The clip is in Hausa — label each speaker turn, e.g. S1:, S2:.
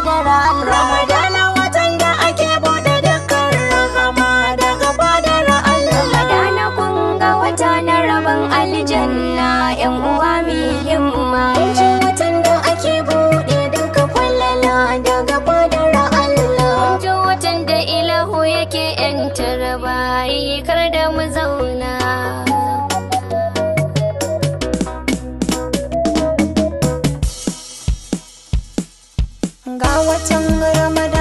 S1: fadar Allah.
S2: Ramadana watan da ake buɗe dukkan rahama daga fadar Allah.
S1: Ramadana kun ga wata na rabon aljanna, yan uwa mi himma.
S2: Kun watan da ake buɗe duka falala daga fadar Allah.
S1: Kun ji watan da ilahu yake 'yantar bayi, kar da mu zauna.
S2: Ga watan Ramadan.